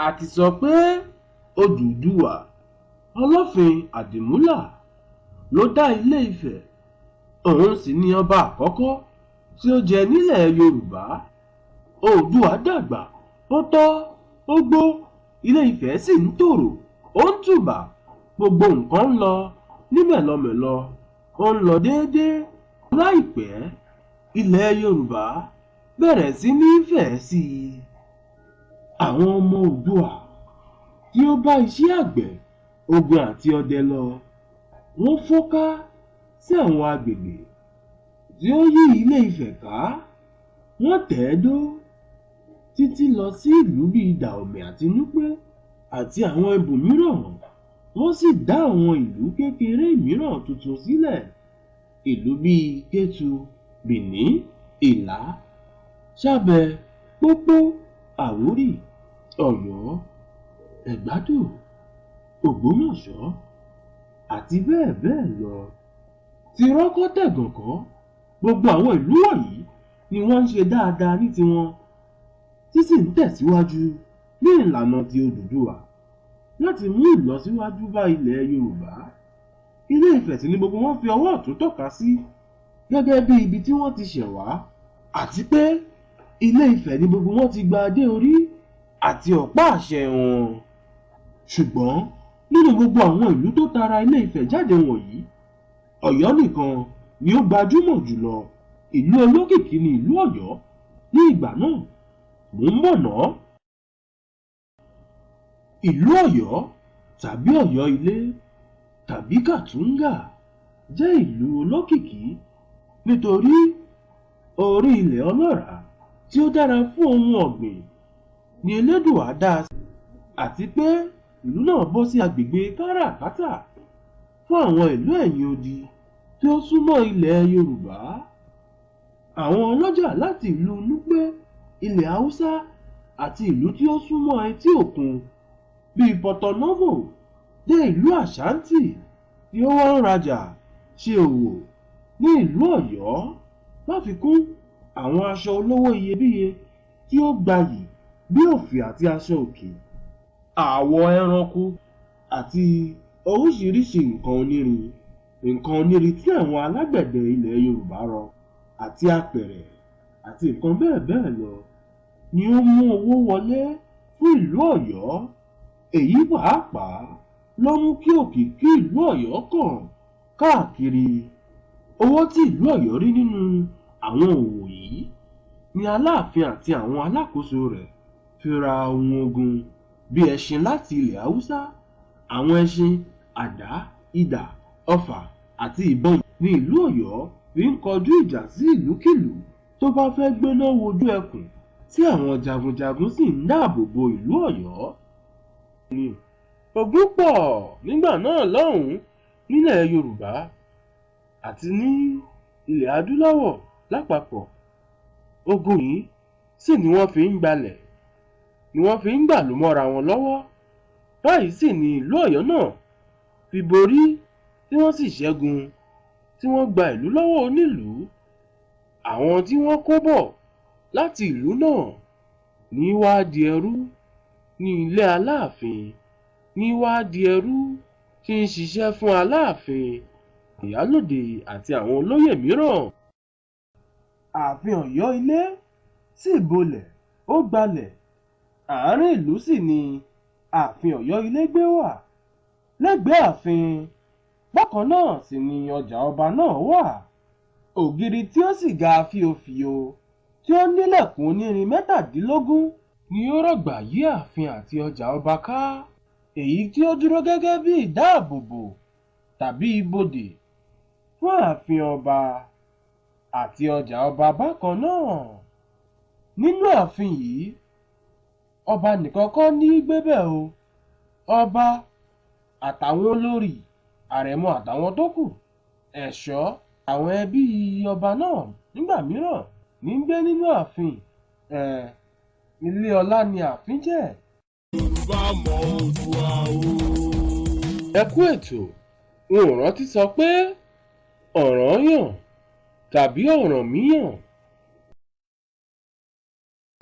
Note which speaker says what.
Speaker 1: A ti sọ pé Odùduwà, Ọlọ́fin Àdìmúlà ló dá Ilé Ifẹ̀, òun sì ni ọba àkọ́kọ́ tí ó jẹ nílẹ̀ Yorùbá. Oòduà dàgbà, ó tọ́, ó gbó, Ilé Ifẹ̀ sì ń tòrò, ó ń tùbà, gbogbo nǹkan ń lọ ní mẹ̀lọmẹ̀lọ, ó ń lọ déédé. Láìpẹ́, ilẹ̀ Yorùbá bẹ̀rẹ̀ sí ní fẹ̀ sí i. Àwọn ọmọ Oòduà tí ó bá iṣẹ́ àgbẹ̀, ogun àti ọdẹ lọ, wọ́n fọ́nká sí àwọn agbègbè tí ó yí Ilé Ifẹ̀ ká, wọ́n tẹ̀dó títí lọ sí ìlú bíi Dahomey àti Núpé àti àwọn ibòmíràn, wọ́n sì dá àwọn ìlú kékeré mìíràn tuntun sílẹ̀, ìlú bíi Kétu, Bìní, Ìlá, Sábẹ́, Pópó, Àwórì, Ọ̀yọ́, Ẹ̀gbádò, Ògbómọ̀ṣọ́ àti bẹ́ẹ̀ bẹ́ẹ̀ lọ. Tirọ́ kọ́ tẹ̀gàn kọ́, gbogbo àwọn ìlú wọ̀nyí ni wọ́n ń ṣe dáadáa ní tiwọn, tí sì ń tẹ̀síwájú ní ìlànà ti Odùduwà láti mú ìlọsíwájú bá ilẹ̀ Yorùbá. Ilé Ifẹ̀ sì ni gbogbo wọn fi ọwọ́ ọ̀tún tọ́ka sí gẹ́gẹ́ bí ibi tí wọ́n ti ṣẹ̀ wá, àti pé Ilé Ifẹ̀ ni gbogbo wọn ti gba adé orí àti ọ̀pá àṣẹ wọn. Ṣùgbọ́n nínú gbogbo àwọn ìlú tó tara Ilé Ifẹ̀ jáde wọ̀nyí, Ọ̀yọ́ nìkan ni ó gbajúmọ̀ jùlọ. Ìlú olókìkí ni ìlú Ọ̀yọ́ ní ìgbà náà. Mò ń bọ̀ ná. Ìlú Ọ̀yọ́ tàbí Ọ̀yọ́ Ilé tàbí Kàtúngà jẹ́ ìlú olókìkí nítorí orí ilẹ̀ ọlọ́ràá tí ó dára fún ohun ọ̀gbìn ni Elédùà dá a sí, àti pé ìlú náà bọ́ sí agbègbè káràkátà fún àwọn ìlú ẹ̀yìn odi tí ó súnmọ́ ilẹ̀ Yorùbá. Àwọn ọlọ́jà láti ìlú Núpé, ilẹ̀ Haúsá àti ìlú tí ó súnmọ́ etí òkun bíi Porto Novo dé ìlú Àṣántì tí ó wá ń rajà ṣe òwò ní ìlú Ọ̀yọ́. Láfikún, àwọn aṣọ olówó iyebíye tí ó gbayì bí òfì àti aṣọ òkè, àwọ̀ ẹranko àti oríṣiríṣi nǹkan onírin tí àwọn alágbẹ̀dẹ ilẹ̀ Yorùbá rọ àti apẹ̀rẹ̀ àti nǹkan bẹ́ẹ̀ bẹ́ẹ̀ lọ ni ó ń mú owó wọlé fún ìlú Ọ̀yọ́. Èyí pàápàá ló mú kí òkìkí ìlú Ọ̀yọ́ kàn káàkiri. Owó tí ìlú Ọ̀yọ́ rí nínú àwọn òwò yìí ni Aláàfin àti àwọn alákòóso rẹ̀ fi ra ohun ogun bíi ẹṣin láti ilẹ̀ Haúsá. Àwọn ẹṣin, àdá, idà, ọfà àti ìbọn ní ìlú Ọ̀yọ́ fi ń kọjú ìjà sí ìlúkílùú tó bá fẹ́ gbéná wojú ẹkùn, tí àwọn jagunjagun sì ń dáàbò bo ìlú Ọ̀yọ́. Ogun pọ̀ nígbà náà lọ́hùn-ún nílẹ̀ Yorùbá àti ní ilẹ̀ adúláwọ̀ lápapọ̀. Ogun yìí sì ni wọ́n fi ń gbalẹ̀, ni wọ́n fi ń gbàlú mọ́ra wọn lọ́wọ́. Báyìí sì ni ìlú Ọ̀yọ́ náà fi borí, tí wọ́n sì ṣẹ́gun, tí wọ́n gba ìlú lọ́wọ́ onílùú. Àwọn tí wọ́n kó bọ̀ láti ìlú náà ní wàá di ẹrú ní ilé Aláàfin, ní wàá di ẹrú tí ń ṣiṣẹ́ fún Aláàfin, ìyálóde àti àwọn olóyè mìíràn. Ààfin Ọ̀yọ́ Ilé sì bolẹ̀, ó gbalẹ̀. Àárín ìlú sì ni ààfin Ọ̀yọ́ Ilé gbé wà. Lẹ́gbẹ̀ẹ́ ààfin bákan náà sì ni ọjà ọba náà wà. Ògiri tí ó sì ga fíofìo tí ó nílẹ̀kùn onírin 17 ni ó rọ̀gbà yí ààfin àti ọjà ọba ká, èyí tí ó dúró gẹ́gẹ́ bí ìdáàbòbò tàbí ibodè fún ààfin ọba àti ọjà ọba bákan náà. Nínú ààfin yìí, ọba nìkan kọ́ ní í gbébẹ̀ o. Ọba àtàwọn olórí, àrẹ̀mọ àtàwọn tó kù, ẹ̀ṣọ́, àwọn ẹbí ọba náà nígbà mìíràn ní í gbé nínú ààfin. Ilé ọlá ni ààfin jẹ́.
Speaker 2: Yorùbá mọ Oòduà o.
Speaker 1: Ẹ kú ètò. N ò rántí sọ pé Ọ̀rànyàn tàbí Ọ̀rànmíyàn.